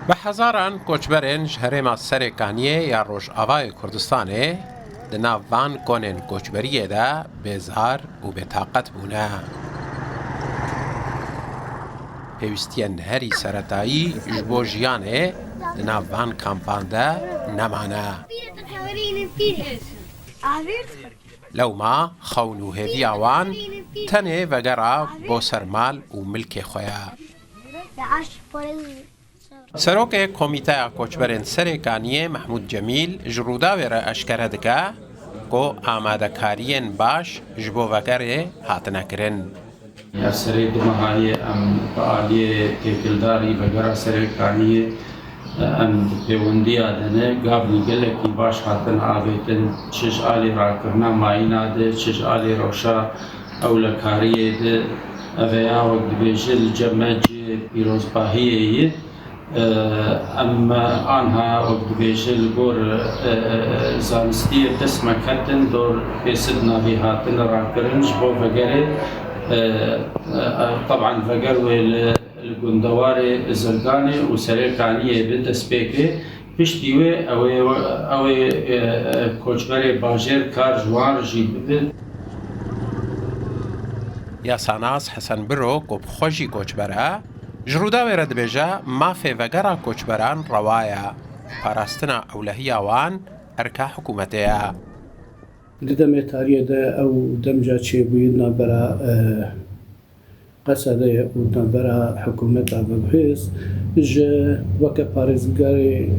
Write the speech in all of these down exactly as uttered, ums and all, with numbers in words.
Bi hezaran koçberên ji herêma Serê Kaniyê ya Rojavayê Kurdistanê di nav van konên koçberiyê de bêzar û bêtaqet bûne. Pêwîstiyên herî seretayî ji bo jiyanê di nav van kampan de nemane. Lewma xewn û hêviya wan tenê vegera bo ser mal û milkê xwe ye. Serokê Komîteya Koçberên Serê Kaniyê Mehmûd Cemîl ji Rûdawê re eşkere dike ku amadekariyên baş ji bo vegerê hatine kirin. Ev serê du meha ye em bi aliyê têkildarî vegera Serê Kaniyê, em di pêwendiya de ne. Gavên gelekî baş hatin avêtin, çi ji alî rakirina mayîna de, çi ji alî rewşa ewlekariyê de. Ev ya wek dibêje li cem me cihê pîrozbahiyê ye. Em anha wek dibêje li gor, e, e, zanistiyê dest me ketin, dor pêsib navî hatin rakirin ji bo vegerê. E, e, e, teban veger wê li, li gundewarê Zirganê û Serê Kaniyê bi destpêkê. Piştî wê ew ê, ew ê, e, e, koçberê bajêr kar ji wan re jî bibin. Yasanas Hesen Biro ku bi xwe jî koçber e, ji Rûdawê re dibêje mafê vegera koçberan rewa ye, parastina ewlehiya wan erka hikûmetê ye. Di demê tariyê de ew demca çêbûyî navbera, e, Qesedê û navbera hikûmeta ve bihêz ji weke parêzgarê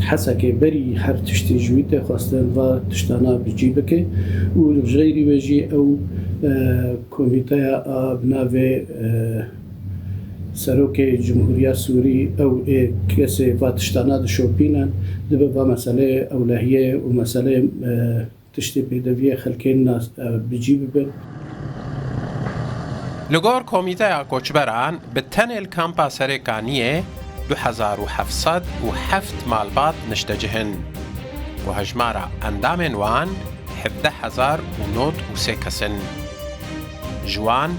Hesekê berî her tiştî ji wî tê xwestin va tiştana bi cî bike û li xeyrî wê jî ew, e, komîteya a bi navê, e, Serokê Cumhuriya Sûrî ew ê kesê va tiştana dişopînin, dibe va meseleyê ewlehiyê û meseleyê, e, tiştê pêdeviyê xelkên nas, e, bi cî bibin. Li gor Komîteya Koçberan bi tenê li kampa Serê Kaniyê du hezar û heft sed û heft malbat niştecih in ku hejmara endamên wan hevdeh hezar û nod û sê kes in. Ji wan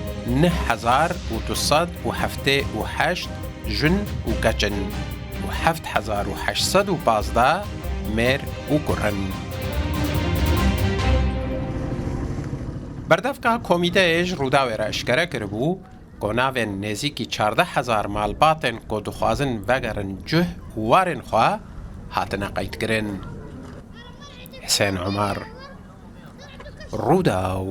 neh hezar û du sed û heftê û heşt jin û keç in û heft hezar û heşt sed û pazdeh mêr û kur in. Berdevka komîteyê ji Rûdawê re eşkere kiribû ku navên nêzîkî çardeh hezar malbatên ku dixwazin vegerin cih û warên xwe hatine qeydkirin. Hisên Omer, Rûdaw.